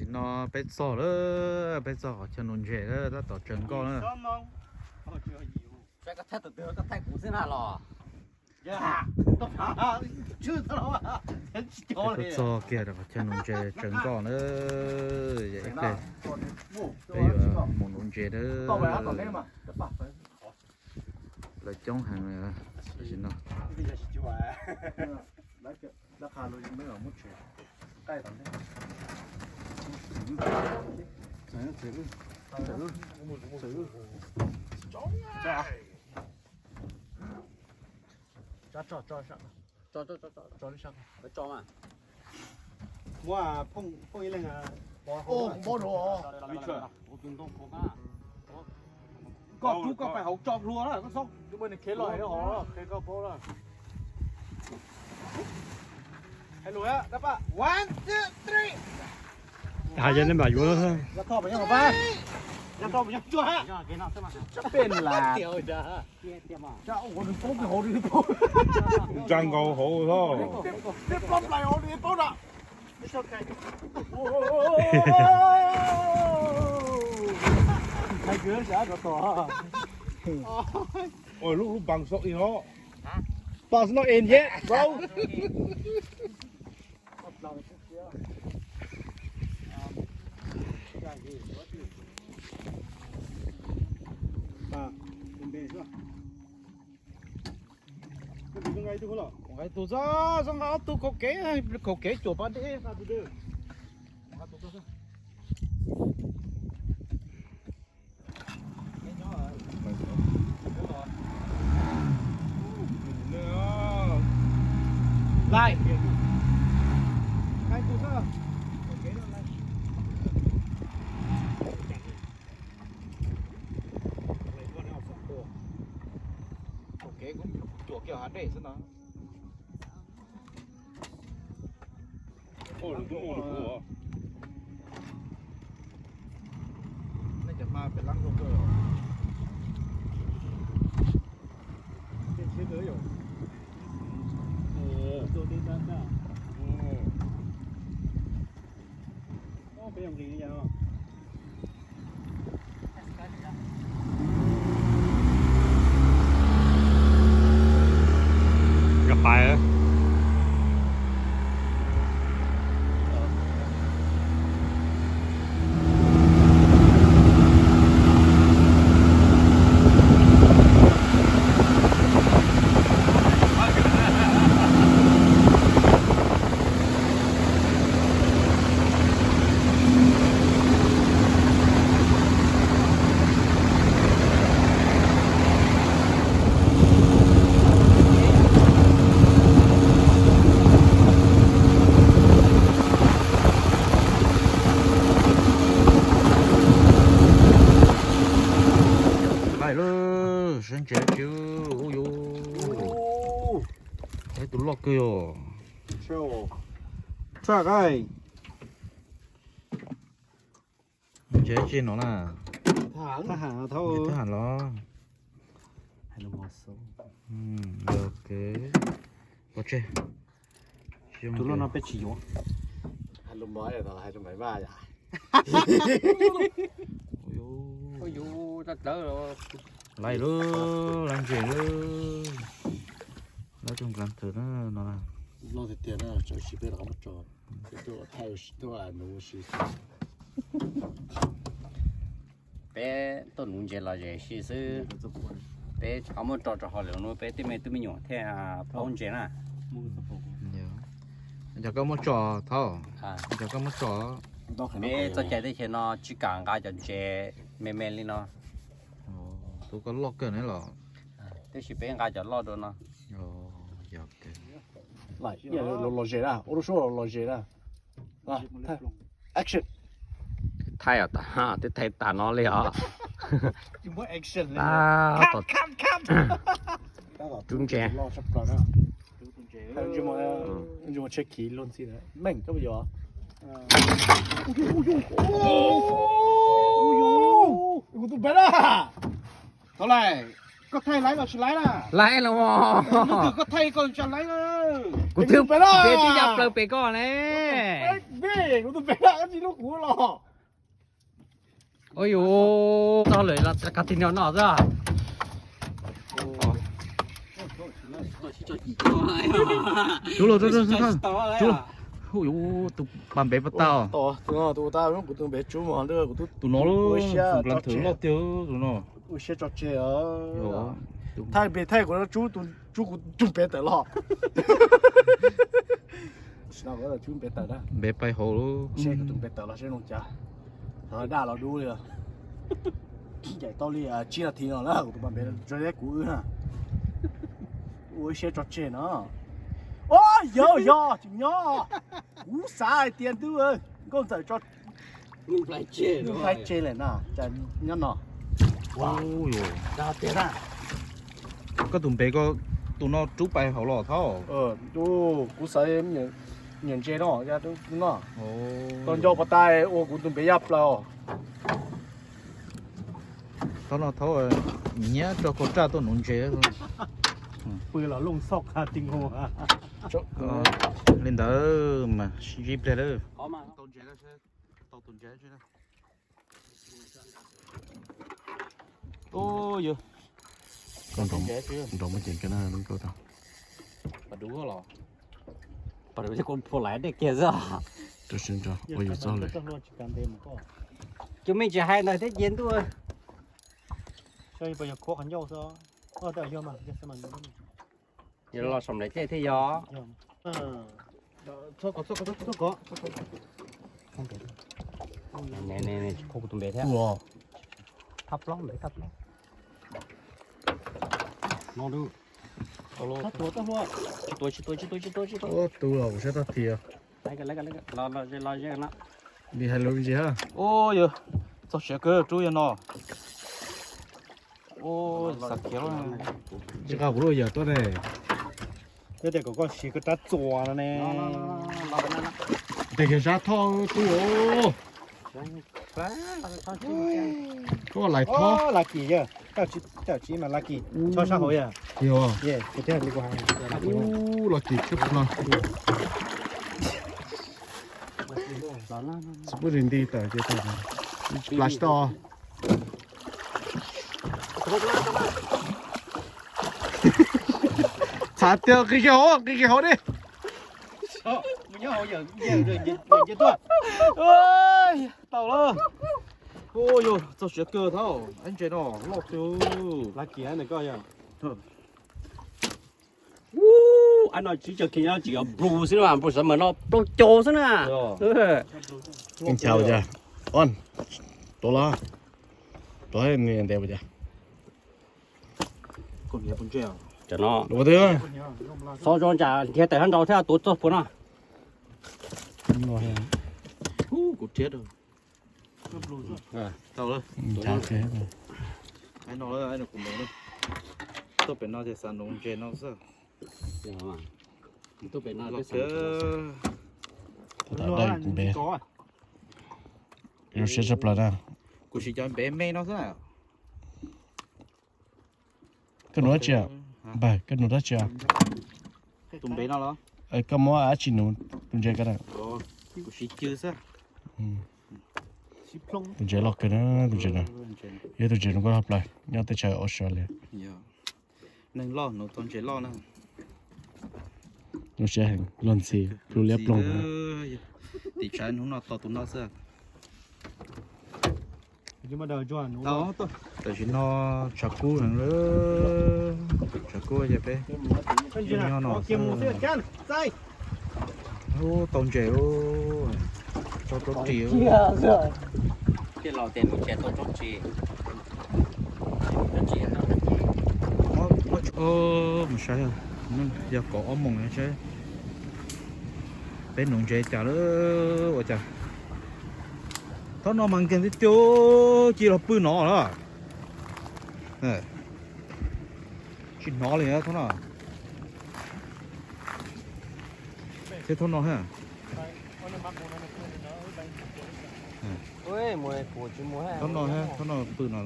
No peb txog lawm, peb txog qhov chaw nuv ntses lawm, tab tom tsaws nkoj na. Koj thaij tus twg, koj thaij kuv xwb na los? Peb txog kiag rau qhov chaw nuv ntses tsaws nkoj na. Ib pliag peb yuav mus nuv ntses na. Lawv coob heev tam sim no. Muab phooj ib leeg. Koj rub koj pais hauv tso hlua na, koj txhob. Kheb los hov, kheb koj paub lawm. Hais lus, one, two, three. Yog thoj mas nyob hauv pab, yog thoj mas nyob tsuag ha. Sab pej las. Ntsa nkaus hauv thoj. Peb plaub plais hauv li paub na. Oi, lub lub bằng số ino. Bằng số ino in yet, bro. Nqa tus txog, txog nqa ob tug kaum kev, kaum kev cuam pas dej nqa tus dej. Lai. Nqa tus txog. Kaum kev kuv cuam kiag hav dej xwb no. Nej cov hma pem lab zoo kawg. Nkag pais. Laij lawm, sab ntses tsis ub yuv. Ib tus loj kawg os. Ntses tsis no na. Thab ham los. Tus loj no peb tsis yuav. Laij lub, laij ntses lub. Lab rau nkav thawm na no. Loj tiag tiag na, tsis peb los muab tso. Peb tuaj nuv ntses los zem si xwb. Peb rov qab muab tso rau hauv lawm no, peb tej me tub me nyuam thiaj paub ntses na. Yog koj muab tso, Thaub, yog koj muab tso. Peb txoj cai teb chaws no tsis kam nqa cov ntses me me li no. Tus koj loj kawg ne los? Tab sis peb nqa cov loj dua no. Los zem na, ua lub suab los zem na. Action. Thaij os, twb thaij tas no li os. Rub ntses. Kuv tus peb na. Thaub Laij, koj thaij laib los tsis laib na? Laib los. Koj thaij koj tsis laib na. Kuv twb peb tib yam plaws pem koj ne. Kuv tus pem dab tsi lub kuv los. Ua yuav txog lawm los kav tig no no xwb. Tsub los, tsub los, tsub los. Hu yuav tus pas npev pas tau. Tus no tus tas kuv tus npev tsub mas kuv tus no lub thwv loj tiag tus no. Ua siab tso tseg os. Thaij npe thaij kuv tsub, tsub kuv tus npev tawm los. Tsis no kuv tsub npev tawm na. Npev pais hauv lub. Seb kuv tus npev tawm los seb zoo cas. Thov daj los dub li. Ncaim tau li tsib nas this no na kuv tus pas npev tso kuv wb na. Ua siab tso tseg no. Yog yog tsis nyob. Kuv xav hais tias ntuj, nkauj ntxawm tso nplai tseg lawm na, cas nyob no. Koj tus npev ko, tus no rub pais hauv los thaub. Kuv xav nyiam ntses no, no. Tau nco puas tas ua kuv tus npev yaj plaws. Thaub no thaub nyiam rau kau raj tuaj nuv ntses. Pw los looj xoj qha ti nku. Li ntawd mas sib ntsib pliag lawm. Tau ntses, tau tus ntses. Ub, yog nrov muaj ceem kiag na, lub nkauj tau. Pas dub los, pas dub ces kuv phuam laiv dej kiag xwb. Rau siab ntso ua yus txoj lawm. Cov me ntsis hais ntawd thiab ces ntuj. Los saum nplawv tej thiab yog. Txhob kov, txhob kov, txhob kov. Tsis khuv kuv tus npe thiab. Thab plaub npe thab plaub. No du. Tsis tuav, tsis tuav, tsis tuav, tsis tuav, tsis tuav. Ub, tu los kuv siab tag tiag. Li hais lus ntsis ha. Ub, yog txog siav kawg rub yog no. Ub, xav khiav lawm. Tsis qab kuv lub yawm tuaj ne. Yog tias kom koj siv koj rab txuas no ne. Tes kiag sab thoj tub os. Koj lais thoj. Lucky yog, caj tsis mas lucky. Tso sab hauv yog. Yog. Ub, lucky tshaj plaws. Tsis pub nti tawm ces tau. Splash tau. Txhav tiag, qi kiag hauv, qi kiag hauv di. Tau lawm. Ub, yog txog siav kawg thaub, ib ntses no loj kawg. Lucky koj yog. Ub, no tsis tseem kheev no tsis yog blue xwb na, blue summer no plaub caug xwb na. Nchaw cas, tuav los, tuav ntes ua cas. Cov no, xov zoo tsam nrhiav tawm hab nrau thiab tuav txog puas no. Tau lawm. Tuaj pem no ces xav nuv ntses no xwb. Zoo siab tshaj plaws na. Kuv siv cov npe me no xwb. Koj nuv dab tsi? Npawg, koj nuv dab tsi? Tus npe no los? Koj muab dab tsi nuv tus ntses ko na? Kuv siv cw xwb. Tus ntses loj kawg na, tus ntses no. Yog tus ntses zoo nkauj tshaj plaws nyob teb chaws Australia. Neeg loj nuv tau ntses loj na. Zoo siab heev, luag ntxhi plhu liab ploog. Tim tshav hnub no tau tus no xwb. Tam sim no tshav kub heev lawm, tshav kub ces peb nyob no xwb. Ub, tau ntses, tau tsob ris. Tej laus tias nuv ntses tau tsob ris. Mus saib, yog kaum ob moos saib peb nuv ntses cas lawm ua cas. Thaub no mas nkeeg tiag tiag, cia los pw no lawm. Tsis hnov li thaub no. Thiab thaub no ha. Thaub no, thaub no pw no.